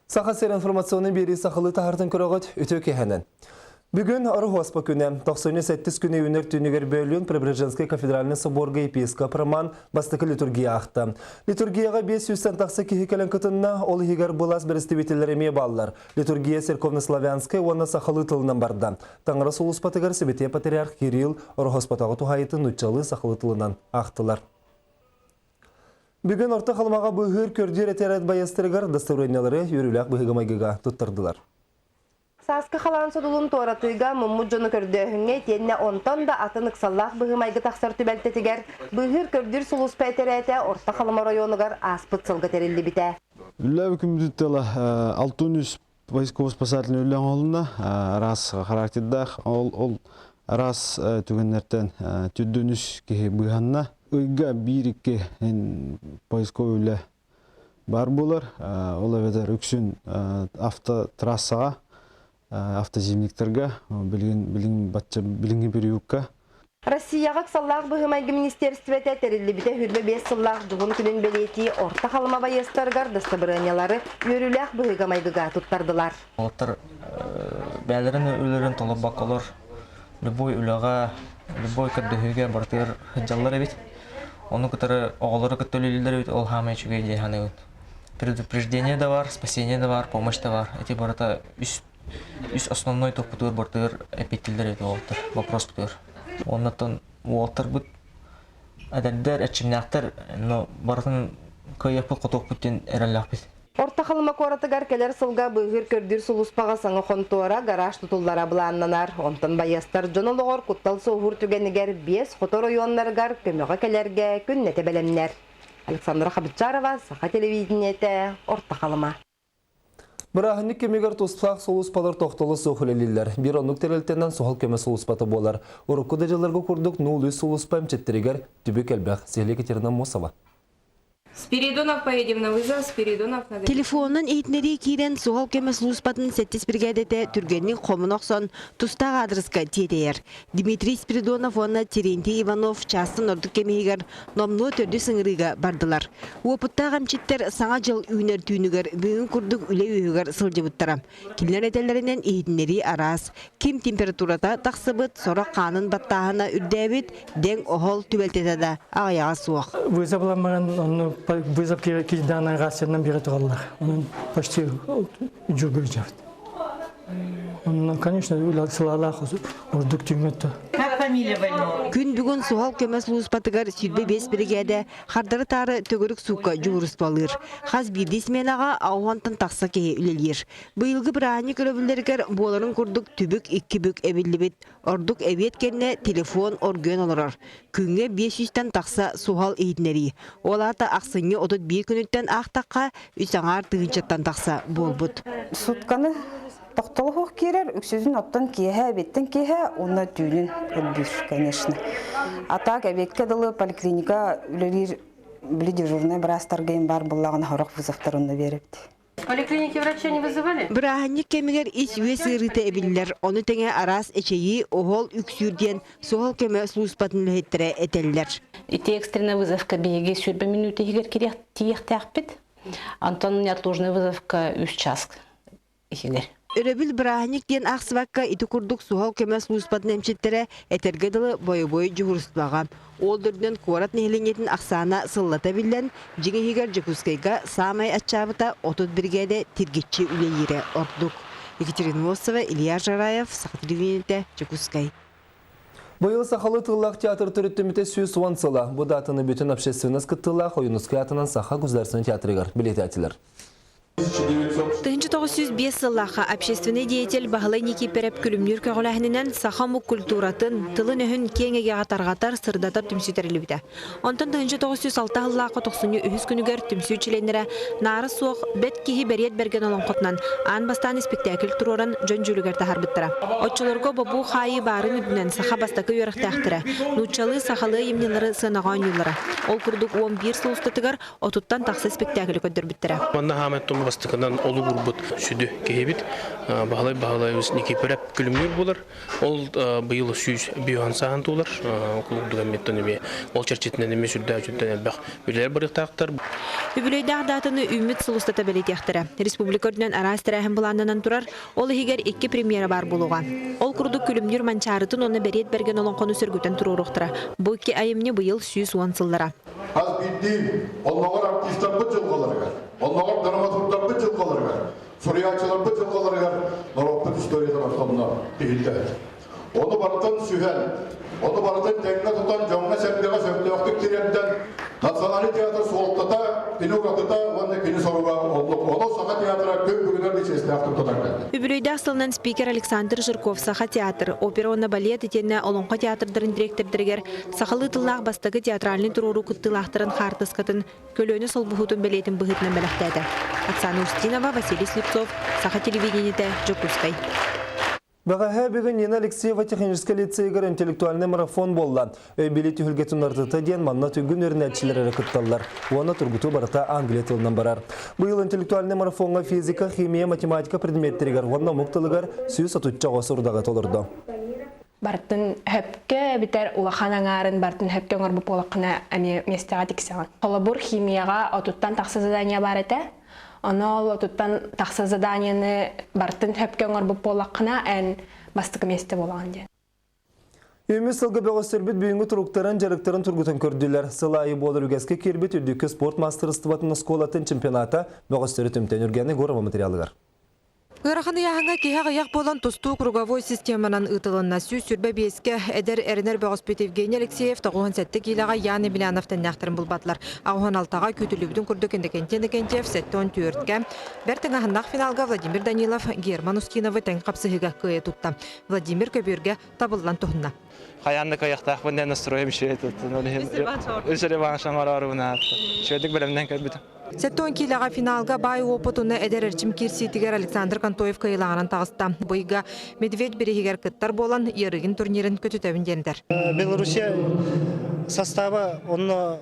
Саха сир информационный биэрии сахалыы таһартын көрөҕүт үтүө киһэнэн. Бүгүн Ороһуоспа күнэ. Тохсунньу сэттис күнү үүнэр түүнүгэр бөөлүүн Преображенскай кафедральный соборга епископ Роман бастакы литургия аахта. Литургияҕа 500-тэн тахса киһи кэлэн кытынна, ол иһигэр былаас бэрэстэбиитэллэрэ эмиэ бааллар. Литургия церковнославянскай уонна сахалыы тылынан барда. Таҥара сулууспатыгар Сибэтиэй Патриарх Кирилл Ороһуоспатаҕы туһаайытын нууччалыы сахалыы тылынан аахтылар. Бүгүн Орто Халымаҕа быыһыыр көрдүүр этэрээт байыастарыгар дастабырыанньалары үөрүүлээх быһыыга-майгыга туттардылар. Сааскы халаан содулун туоратыыга муммут дьону көрдөөһүҥҥэ итиэннэ онтон да атын ыксаллаах быһыы-майгы тахсар түбэлтэтигэр быыһыыр-көрдүүр сулууспа этэрээтэ Орто Халыма оройуонугар ааспыт сылга тэриллибитэ. Үлэ күммүтүт тыла 603 войсково-спасательный үлэ оҥоһулунна. Араас характердаах ол ол араас түгэннэртэн түрдүн үс киһи быыһанна. Ыйга биир-икки поисковый үлэ баар буолар. Ол эбэтэр үксүн автотрассаҕа, автозимниктарга, билигин билиҥ бачча билиҥҥи периодка Россияҕа ыксаллаах быһыы-майгы министиэристибэтэ тэриллибитэ 25 сыллаах дьоһун күнүн бэлиэтии Орто Халыма байыастарыгар дастабырыанньалары үөрүүлээх быһыыга-майгыга туттардылар. Уолаттар бэйэлэрин үлэлэрин толорбокколор любой үлэҕэ, любой көрдөһүүгэ барытыгар сылдьаллар эбит. Ону кытары оҕолору кытта үлэлииллэр эбит, ол хаамай үчүгэй дии саныыбын. Предупреждение да бар, спасение да бар, помощь да бар. Эти барыта үс үс основной топпутугар барытыгар эппиэттииллэр эбит уолаттар вопроспутугар. Уоннаттан уолаттарбыт эдэрдэр, эрчимнээхтэр, но барытын кыайыахпыт-хотуохпут диэн эрэллээхпит. Орто Халыма куоратыгар кэлэр сылга быыһыыр-көрдүүр сулууспаҕа саҥа хонтуора, гараж тутуллара былааннанар. Онтон байыастар дьон олоҕор куттал суоһуур түгэнигэр биэс хоту оройуоннарыгар көмөҕө кэлэргэ күннэтэ бэлэмнэр. Александра Хабычарова, Саха телевидениетэ, Орто Халыма. Бырааһынньык кэмигэр тустаах сулууспалар тохтоло суох үлэлииллэр. Биир оннук тэрилтэнэн суһал көмө сулууспата буолар. Урукку да дьылларга курдук 03 сулууспа эмчиттэригэр түбүк элбэх. Сиһилии Екатерина Мосова. Спиридонов поедем на вызов, Спиридонов на Телефонунан иһитиннэрии киирэн суһал көмө сулууспатын сэттис биригээдэтэ түргэнник хомуна охсон тустаах аадырыска тиэтэйэр. Дмитрий Спиридонов уонна Терентий Иванов чаастан ордук кэм иһигэр номнуо төрдүс ыҥырыыга бардылар. Уопуттаах эмчиттэр Саҥа дьыл үүнэр түүнүгэр бүгүн курдук үлэ үөһүгэр сылдьыбыттара. Кинилэр этэллэринэн иһитиннэрии араас. Ким температурата тахсыбыт, сорох хаанын баттааһына үрдээбит, дэҥ-оһол түбэлтэтэ да аҕыйаҕа суох. Вызов ламмаран онну вызов кирдаанан рациянан биэрэ тураллар. Онон почти дьугуйдьабыт. Онно, конечно, сылаалаах ордук түҥҥөттө. Как фамилия больного? Күн бүгүн суһал көмө сулууспатыгар 25 биригээдэ хардары-таары төгүрүк суукка дьуһуурустубалыыр. Хас биирдии сменаҕа ауантан тахса киһи үлэлиир. Быйылгы бырааһынньык өрөбүллэригэр буоларын курдук түбүк икки бүк эбиллибит. Ордук эбиэт кэннэ телефон оргуйан олорор. Күҥҥэ 500-тэн тахса суһал иһитиннэрии. Ол аата ахсынньы 31 күнүттэн аахтахха, үс аҥаар тыһыынчаттан тахса буолбут. Сутканы тохтолоһуох киирэр, үксүтүн оттон киэһэ эбиэттэн киэһэ уонна түүнүн элбиир, конечно. А так эбиэккэ дылы поликлиника үлэлиир били дежурнай быраастарга баар буоллаҕына сорох вызовтар онно биэрэбит. Поликлиники врача не вызывали? Бырааһынньык кэмигэр ис-үөс ыарыыта эбиллэр, ону тэҥэ араас эчэйии, оһол үксүүр диэн суһал көмө сулууспатын үлэһиттэрэ этэллэр. Ити экстренный вызовка биһиги сүүрбэ мүнүүтэ иһигэр тиийиэхтээхпит. Антон неотложный вызовка үс час иһигэр. Өрөбүл бырааһынньык диэн аахсыбакка ити курдук суһал көмө сулууспатын эмчиттэрэ этэргэ дылы бойобуой дьуһуурустубаҕа Ол да үрдүнэн куорат нэһилиэнньэтин ахсаана сыллата биллэн, дьиҥ иһигэр Дьокуускайга саамай аччаабыта 30 биригээдэ тиргиччи үлэлиирэ ордук. Екатерина Мосова, Илья Жараев, Саха телевидениетэ, Дьокуускай. Быйыл сахалыы тыллаах театр төрүттэммитэ 110 сыла. Бу датаны бүтүн общественность кыттыылаах Ойуунускай аатынан Саха государственнай театрыгар билиэтээтилэр. 1905 сыллаахха общественнай деятель Баһылай Никииппэрэп күлүмнүүр көҕүлээһининэн саха омук культуратын, тылын-өһүн киэҥ эйгэҕэ тарҕатар, сырдатар түмсүү тэриллибитэ. Онтон 1906 сыллаахха тохсунньу үһүс күнүгэр түмсүү чилиэннэрэ наара суох бэт киһи Бэриэт Бэргэн олоҥхотунан аан бастаан испиктээкил туруоран дьон дьүүлүгэр таһаарбыттара. Оччолорго бобуу-хаайыы баарын үрдүнэн саха бастакы үөрэхтээхтэрэ нууччалыы, сахалыы айымньылары сыанаҕа оонньууллара. Ол курдук 11 сыл устатыгар отуттан тахса спектаклы көрдөрбүттэрэ. Манна хаамай Бастакынан олугурбут сүдү киһибит Баһылай Баһылайыбыс Никифоров күлүмнүүр буолар. Ол быйыл 105 сааһын туолар. Кулук эмиттэн эмиэ ол чэрчитинэн эмиэ сүрдээх үчүгэй элбэх үлэлэр барыахтаахтар. Үбүлүөйдээх даатаны үүммүт сыл устата бэлиэтиэхтэрэ. Республика үрдүнэн араас тэрээһин былааннанан турар, ол иһигэр икки премьера баар буолуоҕа. Ол курдук Күлүмнүүр Манчаарытын уонна Бэриэт Бэргэн олоҥхону сөргүтэн туруоруохтара. Бу икки айымньы быйыл 110 сыллара. Хас биирдии онноҕор артистарбыт дьылҕаларыгар, онноҕор драматурдарбыт дьылҕаларыгар, суруйааччыларбыт дьылҕаларыгар норуоппут историятын ортонно тиһиллэр. Ону барытын сүһэн, ону барытын тэҥҥэ тутан дьоҥҥо-сэргэҕэ сөптөөхтүк тириэрдэн Национальный театр суолтата, кини уратыта уонна кини соруга оннук. Ону Саха театра күн бүгүнэр да чиэстээхтик тутан кэллэ. Үбүлүөйдээх сылынан спикер Александр Жирков Саха театр, опера уонна балет итиэннэ Олоҥхо театрдарын дириэктэрдэригэр сахалыы тыллаах бастакы театральнай туруоруу кыттыылаахтарын хаартыскатын көлүөнэ солбуһуутун бэлиэтин быһыытынан бэлэхтээтэ. Оксана Устинова, Василий Слепцов, Саха телевидениетэ, Дьокуускай. Бэҕэһээ бүгүн Нина Алексеева техническэй лицейгэр интеллектуальнай марафон буолла. Өй-билии түһүлгэтин артыта диэн манна түгүн үөрэнээччилэр эрэ кытталлар. Уонна тургутуу барыта англия тылынан барар. Быйыл интеллектуальнай марафоҥҥа физика, химия, математика предметтэригэр уонна омук тылыгар 130 оҕо сорудаҕы толордо. Бартын хөпкө эбитэр улахан аҥаарын бартын хөпкө оҥорбут буолаххына эмиэ миэстэҕэ тиксэҕин. Холобур, химияҕа отуттан тахса задание баар этэ. Ону ол отуттан тахса заданиены бартын хөпкө оҥорбут буоллаххына, эн бастакы миэстэ буолаҕын диэн. Үмүс сылга бөҕөстөрбүт бүгүҥҥү туруктарын, дьарыктарын тургутан көрдүлэр. Сыл аайы буолар үгэскэ киирбит үрдүкү спорт маастарыстыбатын оскуолатын чемпионата бөҕөстөрү түмтэн Үргэни Егорова материалыгар. Ыарахан ыйааһыҥҥа киһи аҕыйах буолан тустуу круговой системанан ыытылынна. 125-кэ эдэр эрэнэр бөҕөспүт Евгений Алексеев 97 киилэҕэ Ян Емельянов тэннээхтэрин булбатылар. 86-ҕа күүтүллүбүтүн курдук Иннокентий Иннокентьев 74-кэ, бэрт ыҥаһыннаах финалга Владимир Данилов Герман Устиновы тэҥ хапсыһыыга кыайа тутта. Владимир көбүөргэ табыллан туһунна. Хайаан да кыайыахтаахпын диэн настроем үчүгэй туттун. Ол иһин үс реванш оҥороорубун аатта. Үчүгэйдик бэлэмнэн кэлбитим. 70 киилэҕэ финалга баай уопутуна эдэр эрчим киирсиитигэр Александр Контоев кыайыылааҕынан таҕыста. Бу ыйга Медведь бирииһигэр кыттар буолан, Ярыгин турнирын көтүтэбин диэн этэр. Белоруссия состава онно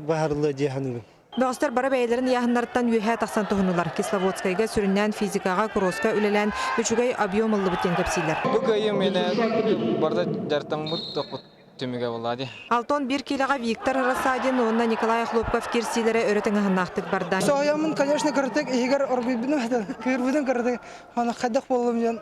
баһарыллыа дии саныыбын. Бөҕөстөр бары бэйэлэрин ыйааһыннарыттан үөһээ тахсан туһуннулар. Кисловодскайга сүрүннээн физикаҕа, кросска үлэлээн үчүгэй объем ыллыбыт диэн кэпсииллэр. Бу кыайыы миэнэ барыта дьарыктаммыт тохпут түмүгэ буолла дии. Алтон биир киилэҕэ Виктор Рассадин уонна Николай Охлопков киирсиилэрэ өрө тыҥаһыннаахтык барда. Соһуйаммын, конечно, кыратык иһигэр оргуйбутум, кыырбытым кыратык, аны хайдах буоллум диэн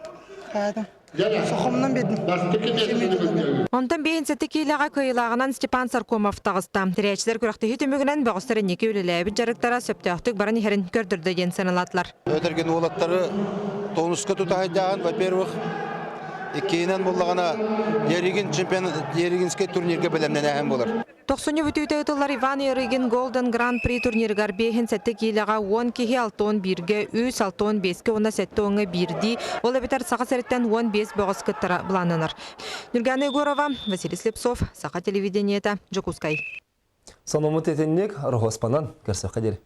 хаятым. Сохомунан биэрдим. Онтон 57 киилэҕэ кыайыылааҕынан Степан Саркомов таҕыста. Тэрээччилэр күрэхтэһии түмүгүнэн бөҕөстөр инники үлэлээбит дьарыктара сөптөөхтүк баран иһэрин көрдөрдө диэн сыаналаатылар. Өтөргүн уолаттары тонуска тутаһайдааһын, во-первых, иккиһинэн буллаҕына Ярыгин чемпион Ярыгинскай турнирга бэлэмнэнээһин буолар. Тохсунньу бүтүүтэ ыытыллар Иван Ярыгин Golden Grand Prix турнирыгар биэһин сэттэ киилэҕэ уон киһи алтон бииргэ үс, алтон биэскэ уонна сэттэ уоҥҥа биирдии, ол эбэтэр Саха сириттэн уон биэс бөҕөс кыттара былааннанар. Нюргана Егорова, Василий Слепцов, Саха телевидениета, Дьокуускай. Сонуммут итинник Рохоспанан көрсөххө диэри.